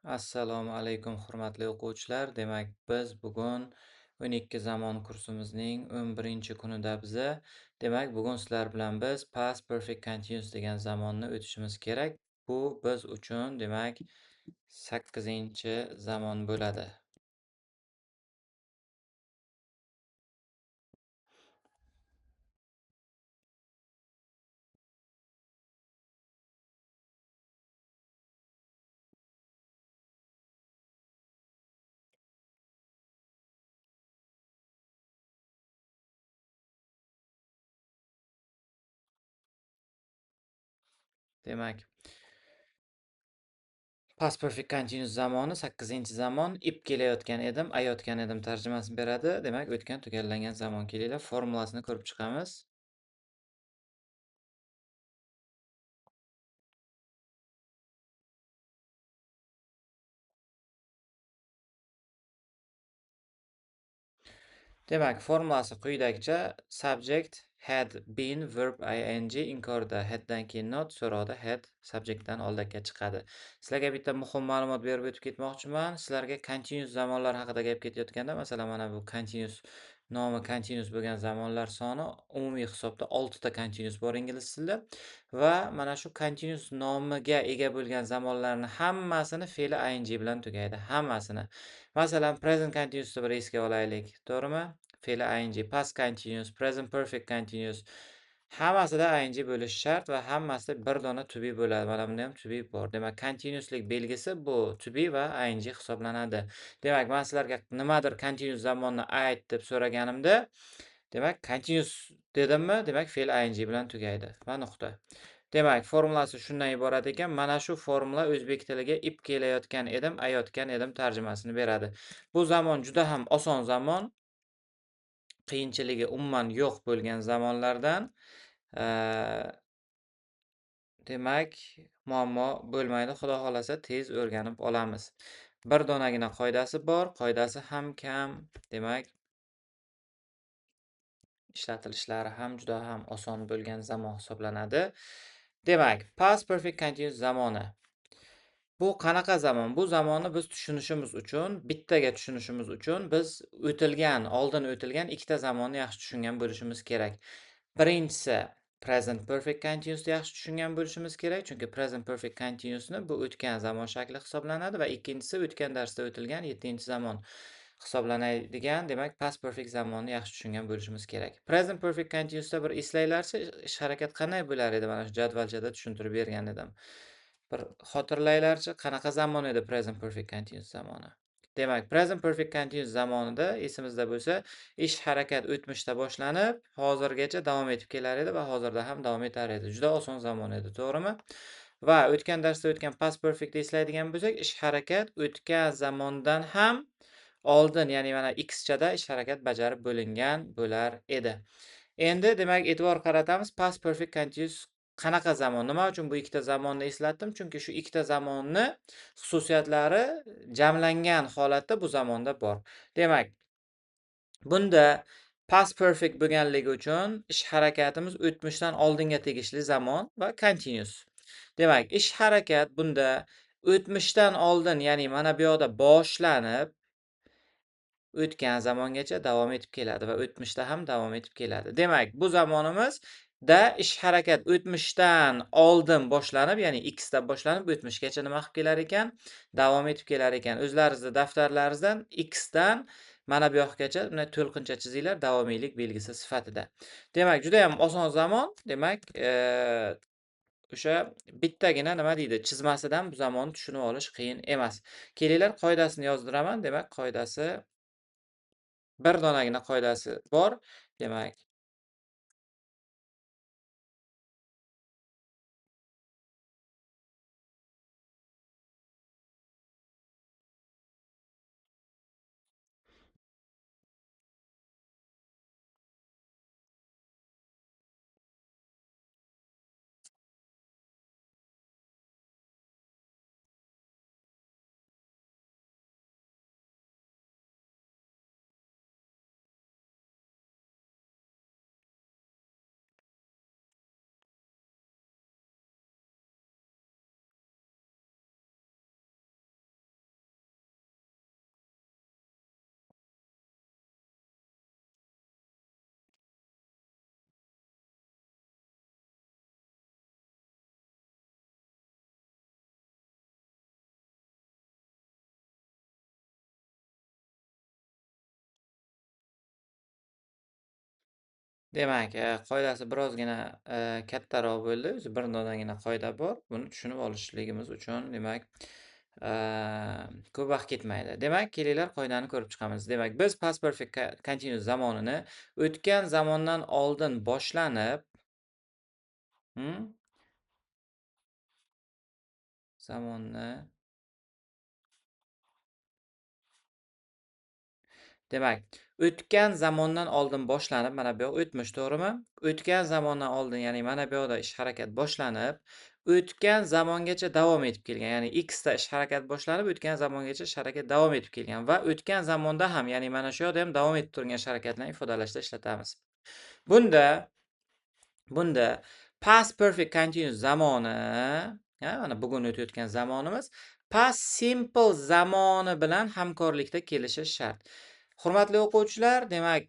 Assalomu alaykum, hurmatli o'quvchilar. Demak, biz bugun 12 zamon kursimizning 11-kunida biza. Demak, bugun sizlar bilan biz past perfect continuous degan zamonni o'tishimiz kerak. Bu biz uchun, demak, 8-zamon bo'ladi. Demak, past perfect continuous zamoni 8-zamon, ip kelayotgan edim, ayotgan edim tarjimasini beradi. Demak, o'tgan tugallangan zamon. Kelinglar, formulasini ko'rib chiqamiz. Demak, formulasi quyidagicha: subject had been verb ing, inkorda haddan keyin not, so'roqda had subjectdan oldakka chiqadi. Sizlarga bitta muhim ma'lumot berib o'tib ketmoqchiman. Sizlarga continuous zamonlar haqida gap ketayotganda, masalan, mana bu continuous nomi continuous bo'lgan zamonlar soni umumiy hisobda 6 ta continuous bor ingliz tilida va mana shu continuous nomiga ega bo'lgan zamonlarning hammasini fe'li ing bilan tugaydi, hammasini. Masalan, present continuousni bir esga olaylik, to'g'rimi? Fe'li ing, past continuous, present perfect continuous, hammasida ing bo'lishi shart va hammasida bir dona to be bo'ladi. Mana bunda ham to be bor. Demak, continuouslik belgisi bu to be va ing hisoblanadi. Demak, men sizlarga nimadir continuous zamonni ayt deb so'raganimda, demak, continuous dedimmi, demak, fe'l ing bilan tugaydi va nuqta. Demak, formulasi shundan iborat ekan. Mana shu formula o'zbek tiliga ip kelayotgan edim, ayotgan edim tarjimasini beradi. Bu zamon juda ham oson zamon. Qiyinchiligi umuman yo'q bo'lgan zamonlardan. Demak, muammo bo'lmaydi. Xudo xolasa tez o'rganib olamiz. Bir donagina qoidasi bor, qoidasi ham kam. Demak, ishlatilishlari ham juda ham oson bo'lgan zamon hisoblanadi. Demak, past perfect continuous zamoni. Bu qanaqa zamon? Bu zamonni biz tushunishimiz uchun, bittaga tushunishimiz uchun biz o'tilgan, oldin o'tilgan ikkita zamonni yaxshi tushungan bo'lishimiz kerak. Birinchisi present perfect continuousni yaxshi tushungan bo'lishimiz kerak, chunki present perfect continuousni bu o'tgan zamon shakli hisoblanadi va ikkinchisi o'tgan darsda o'tilgan 7-zamon hisoblanadigan, demak, past perfect zamonni yaxshi tushungan bo'lishimiz kerak. Present perfect continuousda bir eslanglarchi, ish harakat qanday bo'lar edi? Mana shu jadvalchada tushuntirib bergan edim. Bir xotirlaylarchi, qanaqa zamon edi present perfect continuous zamoni? Demak, present perfect continuous zamonida esimizda bo'lsa, ish harakat o'tmishda boshlanib, hozirgacha davom etib kelar edi va hozirda ham davom etar edi. Juda oson zamon edi, to'g'rimi? Va o'tgan darsda o'tgan past perfect eslaydigan bo'lsak, ish harakat o'tgan zamondan ham oldin, ya'ni mana x chada ish harakat bajarib bo'lingan bo'lar edi. Endi demak, e'tibor qaratamiz, past perfect continuous qanaqa zamon? Nima uchun bu ikkita zamonni eslatdim? Chunki shu ikkita zamonni xususiyatlari jamlangan holatda bu zamonda bor. Demak, bunda past perfect bo'lganligi uchun ish harakatimiz o'tmishdan oldinga tegishli zamon va continuous. Demak, ish harakat bunda o'tmishdan oldin, ya'ni mana bu yoqda boshlanib o'tgan zamongacha davom etib keladi va o'tmishda ham davom etib keladi. Demak, bu zamonimiz da ish harakat o'tmishdan oldin boshlanib, ya'ni x da boshlanib o'tmishgacha nima qilib kelar ekan? Davom etib kelar ekan. O'zlaringizni daftarlaringizdan x dan mana bu yoqgacha bunday to'lqincha chizinglar davomiylik belgisi sifatida. Demak, juda ham oson zamon. Demak, o'sha bittagina nima deydi, chizmasidan bu zamonni tushunib olish qiyin emas. Kelinglar, qoidasini yozdiraman. Demak, qoidasi bir donagina qoidasi bor. Demak, Demak, qoidasi birozgina kattaroq bo'ldi. O'zi bir donagina qoida bor. Buni tushunib olishligimiz uchun, demak, ko'p vaqt ketmaydi. Demak, kelinglar qoidani ko'rib chiqamiz. Demak, biz past perfect continuous zamonini o'tgan zamondan oldin boshlanib, zamonni demak, o'tgan zamondan oldin boshlanib, mana bu yoq o'tmish, to'g'rimi? O'tgan zamondan oldin, ya'ni mana bu yoqda ish harakat boshlanib, o'tgan zamongacha davom etib kelgan, ya'ni x da ish harakat boshlanib, o'tgan zamongacha ish harakat davom etib kelgan va o'tgan zamonda ham, ya'ni mana shu yoqda ham davom etib turgan ish harakatlarni ifodalashda ishlatamiz. Bunda past perfect continuous zamoni, ha, mana bugun o'tayotgan zamonimiz past simple zamoni bilan hamkorlikda kelishi shart. Hurmatli o'quvchilar, demak,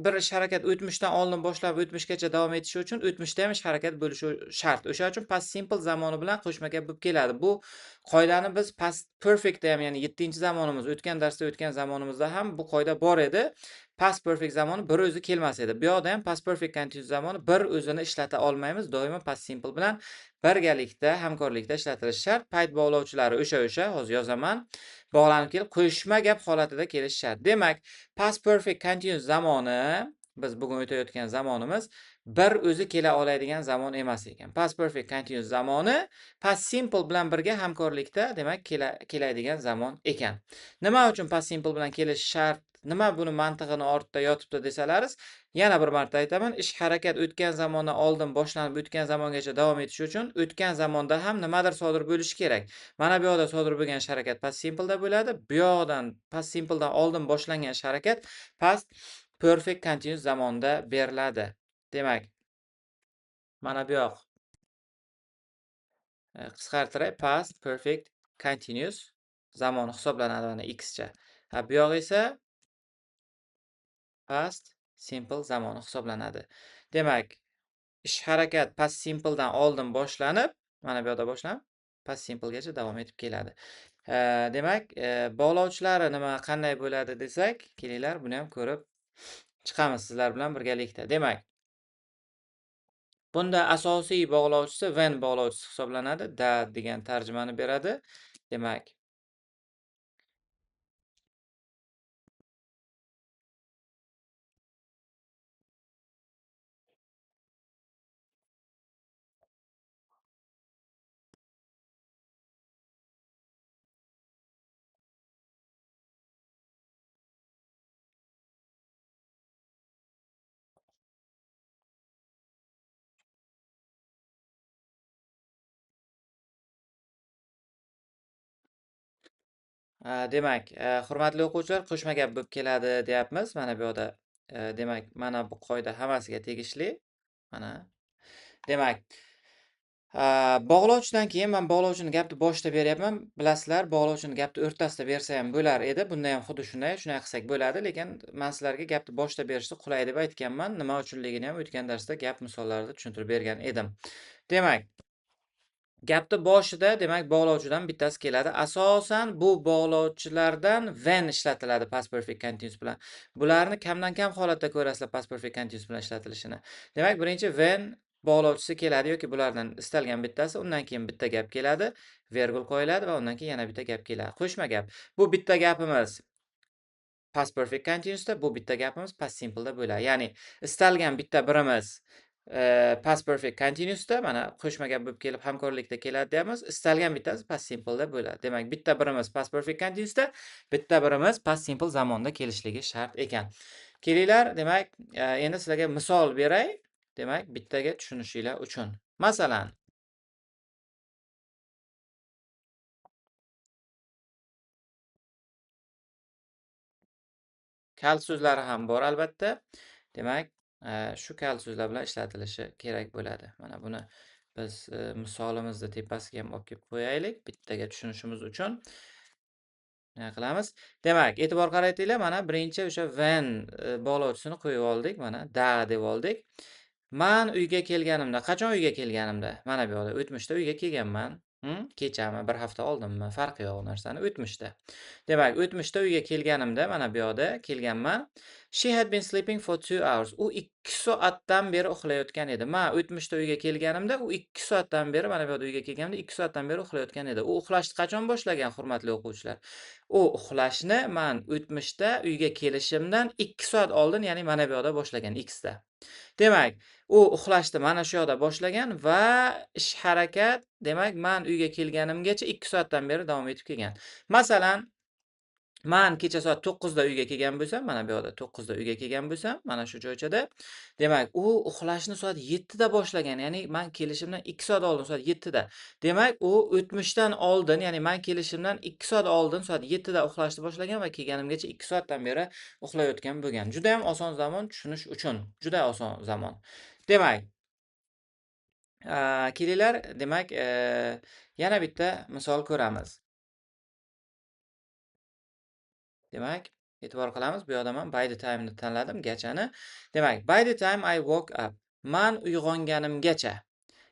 bir ish harakat o'tmishdan oldin boshlab o'tmishgacha davom etishi uchun o'tmishda ham ish harakat bo'lishi shart. O'sha uchun past simple zamoni bilan qo'shma gap bo'lib keladi. Bu qoidani biz past perfectda ham, ya'ni 7-zamonimiz, o'tgan darsda o'tgan zamonimizda ham bu qoida bor edi. Past perfect zamoni bir o'zi kelmas edi. Bu yoqda ham past perfect continuous zamoni bir o'zini ishlata olmaymiz. Doimo past simple bilan birgalikda, hamkorlikda ishlatilishi shart. Payt bog'lovchilari o'sha, hozir yozaman. Bog'lanib kelib qo'shma gap holatida kelishi shart. Demak, past perfect continuous zamoni, biz bugun o'tayotgan zamonimiz bir o'zi kela oladigan zamon emas ekan. Past perfect continuous zamoni past simple bilan birga hamkorlikda, demak, keladigan zamon ekan. Nima uchun past simple bilan kelishi shart? Nima buni mantig'ini ortida yotibdi desalaringiz, yana bir marta aytaman, ish harakat o'tgan zamondan oldin boshlanib o'tgan zamongacha davom etishi uchun o'tgan zamonda ham nimadir sodir bo'lishi kerak. Mana bu yoqda sodir bo'lgan ish harakat past simple da bo'ladi. Bu yoqdan past simple dan oldin boshlangan ish harakat past perfect continuous zamonda beriladi. Demak, mana bu yoq qisqartiray, past perfect continuous zamoni hisoblanadi mana x cha. Ha, bu yoq esa past simple zamoni hisoblanadi. Demak, ish harakat past simple dan oldin boshlanib, mana bu yoqda boshlanib, past simple gacha davom etib keladi. Demak, bog'lovchilari nima, qanday bo'ladi desak, kelinglar buni ham ko'rib chiqamiz sizlar bilan birgalikda. Demak, bunda asosiy bog'lovchisi when bog'lovchisi hisoblanadi, da degan tarjimani beradi. Demak, demak, hurmatli o'quvchilar, qo'shma gap bo'lib keladi deyapmiz. Mana bu yoqda, demak, mana bu qoida hammasiga tegishli. Mana. Demak, bog'lovchidan keyin men bog'lovchini gapni boshida beryapman. Bilasizlar, bog'lovchini gapni o'rtasida bersa ham bo'lar edi. Bunda ham xuddi shunday qilsak bo'ladi, lekin men sizlarga gapni boshida berishni qulay deb aytganman. Nima uchunligini ham o'tgan darsda gap misollarida tushuntirib bergan edim. Demak, gapni boshida, demak, bog'lovchidan bittasi keladi. Asosan bu bog'lovchilardan when ishlatiladi past perfect continuous bilan. Bularni kamdan kam holatda ko'rasizlar past perfect continuous bilan ishlatilishini. Demak, birinchi when bog'lovchisi keladi yoki bulardan istalgan bittasi, undan keyin bitta gap keladi, vergul qo'yiladi va undan keyin yana bitta gap keladi. Qo'shma gap. Bu bitta gapimiz past perfect continuousda, bu bitta gapimiz past simpleda bo'ladi. Ya'ni istalgan bitta birimiz past perfect continuousda mana qo'shma gap bo'lib kelib hamkorlikda keladi deymiz. Istalgan bittasi past simpleda bo'ladi. Demak, bitta birimiz past perfect continuousda, bitta birimiz past simple zamonda kelishligi shart ekan. Kelinglar, demak, endi sizlarga misol beray. Demak, bittaga tushunishinglar uchun. Masalan, kal so'zlari ham bor albatta. Demak, shu kal so'zlar bilan ishlatilishi kerak bo'ladi. Mana buni biz misolimizni tepasiga ham olib kelib qo'yaylik, bittaga tushunishimiz uchun. Nima qilamiz? Demak, e'tibor qaratinglar, mana birinchi o'sha when bog'lovchisini qo'yib oldik, mana da deb oldik. Man uyga kelganimda, qachon uyga kelganimda? Mana bu yoqda o'tmishda uyga kelganman. Kechami, bir hafta oldinmi, farqi yo'q u narsani, o'tmishda. Demak, o'tmishda uyga kelganimda, mana bu yoqda kelganman. She had been sleeping for 2 hours. U 2 soatdan beri uxlayotgan edi. Men o'tmishda uyga kelganimda, u 2 soatdan beri, mana bu yoqda uyga kelganimda 2 soatdan beri uxlayotgan edi. U uxlashni qachon boshlagan, hurmatli o'quvchilar? U uxlashni men o'tmishda uyga kelishimdan 2 soat oldin, ya'ni mana bu yoqda boshlagan, X da. Demak, u uxlashni mana shu yoqda boshlagan va ish harakat, demak, men uyga kelganimgacha 2 soatdan beri davom etib kelgan. Masalan, men kecha soat 9 da uyga kelgan bo'lsam, mana bu yoqda 9 da uyga kelgan bo'lsam, mana shu joychada, demak, u uxlashni soat 7 da boshlagan, ya'ni men kelishimdan 2 soat oldin soat 7 da. Demak, u o'tmishdan oldin, ya'ni men kelishimdan 2 soat oldin soat 7 da uxlashni boshlagan va kelganimgacha 2 soatdan beri uxlayotgan bo'lgan. Juda ham oson zamon tushunish uchun, juda oson zamon. Demak, kelinglar, demak, yana bitta misol ko'ramiz. Demak, e'tibor qilamiz. Bu yoqda men by the time ni tanladim, gachani. Demak, by the time I woke up, men uyg'onganimgacha.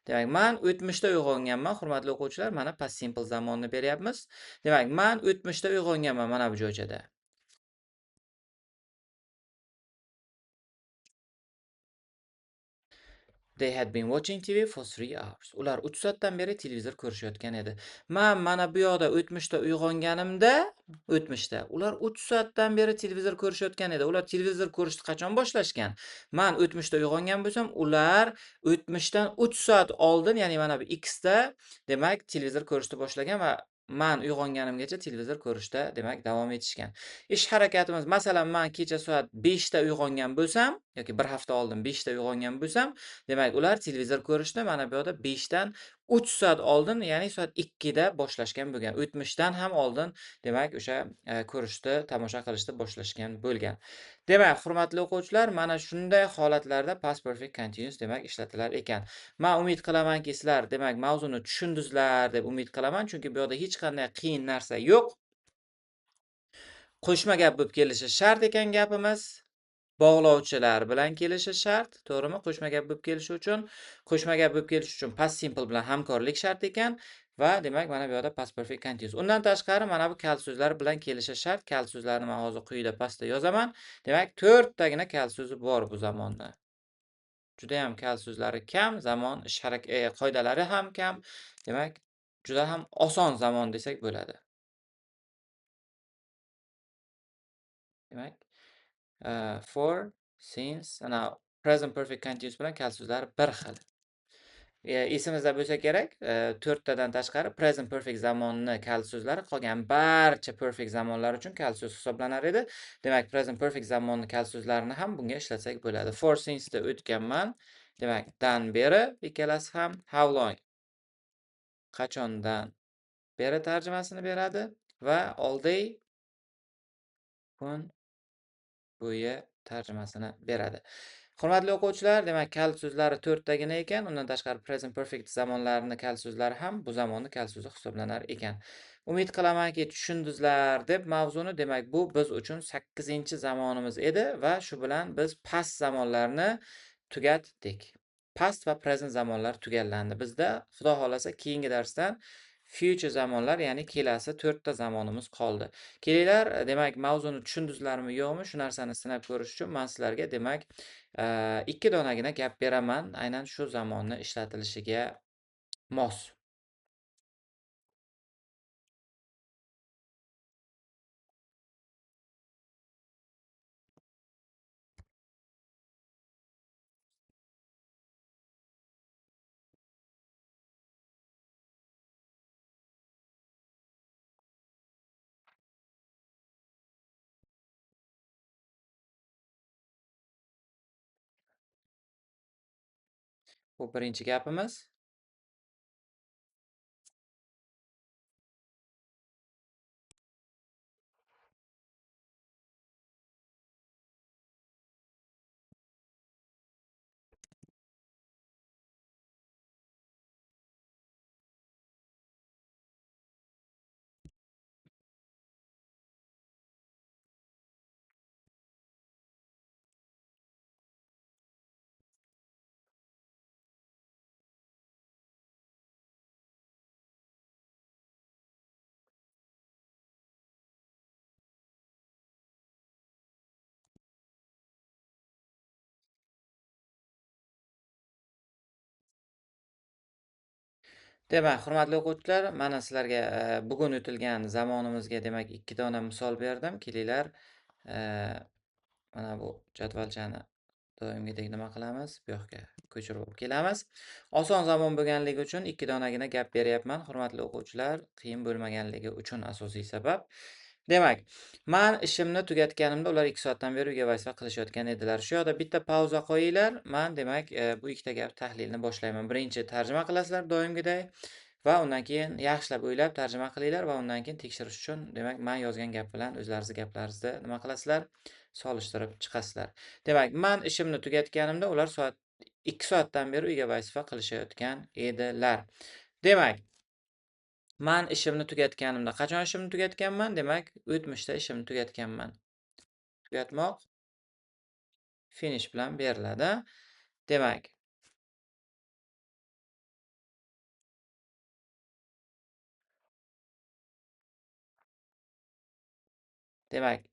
Demak, men o'tmishda uyg'onganman, hurmatli o'quvchilar, mana past simple zamonni beryapmiz. Demak, men o'tmishda uyg'onganman mana bu joychada. They had been watching TV for 3 hours. Ular 3 soatdan beri televizor ko'rishayotgan edi. Men mana bu yoqda o'tmishda uyg'onganimda, o'tmishda ular 3 soatdan beri televizor ko'rishayotgan edi. Ular televizor ko'rishni qachon boshlashgan? Men o'tmishda uyg'ongan bo'lsam, ular o'tmishdan 3 soat oldin, ya'ni mana bu X da, demak, televizor ko'rishni boshlagan va men uyg'onganimgacha televizor ko'rishda, demak, davom etishgan. Ish harakatimiz, masalan, men kecha soat 5 da uyg'ongan bo'lsam yoki bir hafta oldin 5 da uyg'ongan bo'lsam, demak, ular televizor ko'rishni mana bu yoqda 5 dan 3 soat oldin, ya'ni soat 2 da boshlashgan bo'lgan. O'tmishdan ham oldin, demak, o'sha ko'rishni, tomosha qilishni boshlashgan bo'lgan. Demak, hurmatli o'quvchilar, mana shunday holatlarda past perfect continuous, demak, ishlatilar ekan. Men umid qilamanki, sizlar, demak, mavzuni tushundingizlar deb umid qilaman, chunki bu yoqda hech qanday qiyin narsa yo'q. Qo'shma gap bo'lib kelishi shart ekan gapimiz. Bog'lovchilar bilan kelishi shart, to'g'rimi? Qo'shma gap bo'lib kelishi uchun, qo'shma gap bo'lib kelishi uchun past simple bilan hamkorlik shart ekan va demak mana bu yoqda past perfect continuous. Undan tashqari mana bu kal so'zlar bilan kelishi shart. Kal so'zlarni men hozir quyida pastda yozaman. Demak, 4 tagina kal so'zi bor bu zamonda. Juda ham kal so'zlari kam, zamon ish qoidalari ham kam. Demak, juda ham oson zamon desak bo'ladi. Demak, for, since, ana present perfect continuous bilan kal so'zlari bir xil. Esimizda bo'lsa kerak, 4 tadan tashqari present perfect zamonni kal so'zlari qolgan barcha perfect zamonlar uchun kal so'z hisoblanar edi. Demak, present perfect zamonni kal so'zlarini ham bunga ishlatsak bo'ladi. For, since da o'tganman. Demak, dan beri ikkalasi ham, how long qachondan beri tarjimasini beradi va all day kun bo'yi tarjimasini beradi. Hurmatli o'quvchilar, demak, kal so'zlari 4 tagina ekan. Undan tashqari present perfect zamonlarini kal so'zlari ham bu zamonni kal so'zi hisoblanar ekan. Umid qilamanki, tushundingizlar deb mavzuni. Demak, bu biz uchun 8-zamonimiz edi va shu bilan biz past zamonlarni tugatdik. Past va present zamonlar tugallandi. Bizda Xudo xolasa keyingi darsdan future zamonlar, ya'ni kelasi 4 ta zamonimiz qoldi. Kelinglar, demak, mavzuni tushundingizlarmi yo'qmi, shu narsani sinab ko'rish uchun men sizlarga, demak, 2 donagina gap beraman, aynan shu zamonni ishlatilishiga mos. Bu birinchi gapimiz. Demak, hurmatli o'quvchilar, mana sizlarga bugun o'tilgan zamonimizga demak 2 dona misol berdim. Kelinglar, mana bu jadvalchani doimgidek nima qilamiz? Bu yoqqa ko'chirib olib kelamiz. Oson zamon bo'lganligi uchun 2 donagina gap beryapman, hurmatli o'quvchilar, qiyin bo'lmaganligi uchun asosiy sabab. Demak, men ishimni tugatganimda ular 2 soatdan beri uyga vazifa qilishayotgan edilar. Shu yerda bitta pauza qo'yinglar. Men demak, bu ikkita gap tahlilni boshlayman. Birinchi tarjima qilasizlar doimgiday va undan keyin yaxshilab o'ylab tarjima qilinglar va undan keyin tekshirish uchun demak, men yozgan gap bilan o'zlaringiz gaplaringizni nima qilasizlar? Solishtirib chiqasizlar. Demak, men ishimni tugatganimda ular 2 soatdan beri uyga vazifa qilishayotgan edilar. Demak, men ishimni tugatganimda, qachon ishimni tugatganman? Demak, o'tmishda ishimni tugatganman. Tugatmoq finish bilan beriladi. Demak,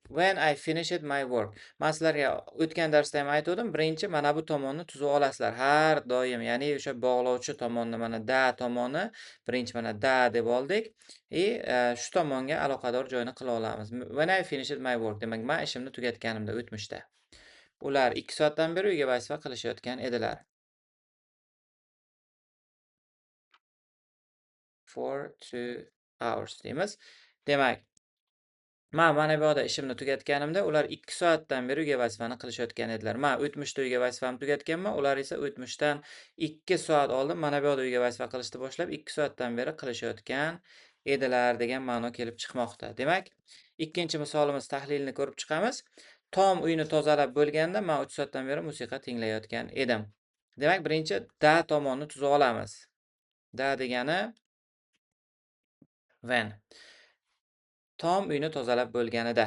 when I finished my work. Men sizlarga o'tgan darsda ham aytgandim, birinchi mana bu tomonni tuzib olasizlar. Har doim, ya'ni o'sha bog'lovchi tomonni, mana da tomoni, birinchi mana da deb oldik. Shu tomonga aloqador joyini qila olamiz. When I finished my work, demak, men ishimni tugatganimda o'tmishda. Ular 2 soatdan beri uyga vazifa qilishayotgan edilar. For 2 hours deymiz. Demak, men mana bu yerda ishimni tugatganimda ular 2 soatdan beri uyga vazifani qilishayotgan edilar. Men o'tmishda uyga vazifamni tugatganman, ular esa o'tmishdan 2 soat oldin mana bu yerda uyga vazifa qilishni boshlab 2 soatdan beri qilishayotgan edilar degan ma'no kelib chiqmoqda. Demak, ikkinchi misolimiz tahlilini ko'rib chiqamiz. Tom uyni tozalab bo'lganda men 3 soatdan beri musiqa tinglayotgan edim. Demak, birinchi da tomonni tuzib olamiz. Da degani when. Tom uyni tozalab bo'lganida.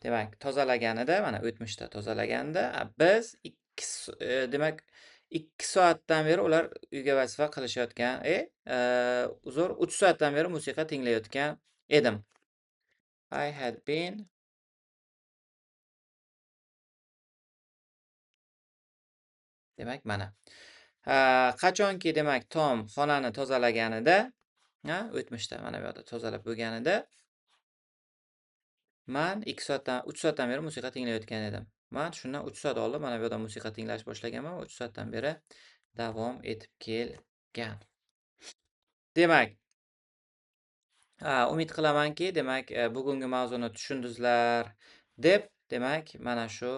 Demak, tozalaganida, mana o'tmishda tozalaganda, biz demak, 2 soatdan beri ular uyga vazifa qilishayotgan, uzr, 3 soatdan beri musiqa tinglayotgan edim. I had been Demak, mana. Qachonki demak Tom xonani tozalaganida, ha, o'tmishda mana bu yerda tozalab bo'lganida men 2 soatdan, 3 soatdan beri musiqa tinglayotgan edim. Men shundan 3 soat oldin mana bu yerda musiqa tinglash boshlaganman va 3 soatdan beri davom etib kelgan. Demak, umid qilamanki, demak, bugungi mavzuni tushundingizlar deb, demak, mana shu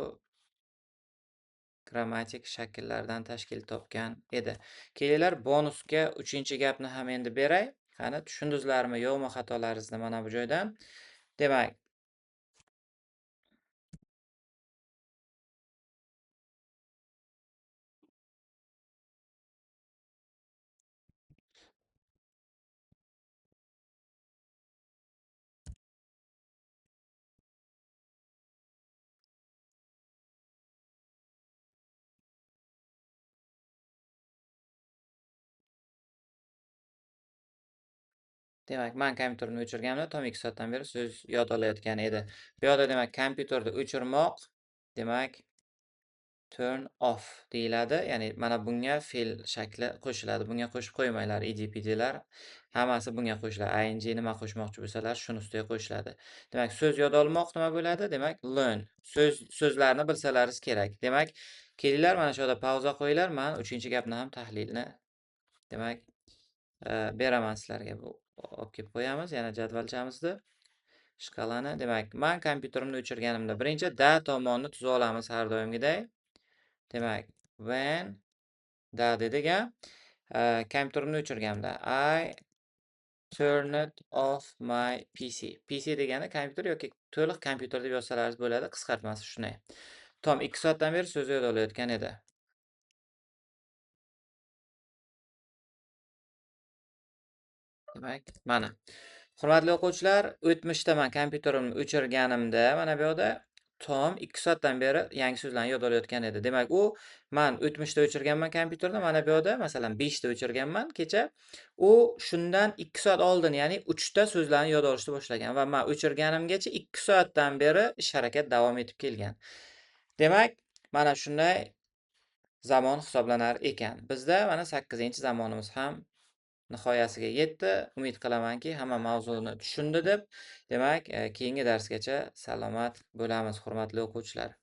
grammatik shakllardan tashkil topgan edi. Kelinglar, bonusga 3-gapni ham endi beray. Qani, tushundingizlarmi, yo'qmi xatolaringizni mana bu joydan. Demak, demak, men kompyuterni o'chirganimda Tom 2 soatdan beri so'z yod olayotgan edi. Bu yerda demak kompyuterni o'chirmoq, demak turn off deyiladi. Ya'ni mana bunga fe'l shakli qo'shiladi. Bunga qo'shib qo'ymanglar, edpdlar hammasi bunga qo'shiladi. Ing nima qo'shmoqchi bo'lsalar, shuni ustiga qo'shiladi. Demak, so'z yod olmoq nima bo'ladi? Demak, learn. So'zlarni bilsalaringiz kerak. Demak, kelinglar, mana shu yerda pauza qo'yinglar. Men 3-gapni ham tahlilni demak, beraman sizlarga. Bu olib kelib qo'yamiz yana jadvalchamizni, shkalani. Demak, men kompyuterimni o'chirganimda birinchi da tomonni tuzib olamiz har doimgiday. Demak, when da dedik, ha? Kompyuterimni o'chirganimda I turned off my PC. PC degani kompyuter yoki to'liq kompyuter deb yozsalaringiz bo'ladi, qisqartmasi shunday. Tom 2 soatdan beri so'z yod olayotgan edi. Demak, mana. Hurmatli o'quvchilar, o'tmishda men kompyuterimni o'chirganimda, mana bu yerda Tom 2 soatdan beri yangi so'zlarni yod olayotgan edi. Demak, u men o'tmishda o'chirganman kompyuterni, mana bu yerda masalan 5 ta o'chirganman kecha. U shundan 2 soat oldin, ya'ni 3 ta so'zlarni yod olishni boshlagan va men o'chirganimgacha 2 soatdan beri ish harakat davom etib kelgan. Demak, Mana shunday zamon hisoblanar ekan. Bizda mana 8-zamonimiz ham nihoyasiga yetdi. Umid qilamanki, hamma mavzuni tushundi deb. Demak, keyingi darsgacha salomat bo'lamiz, hurmatli o'quvchilar.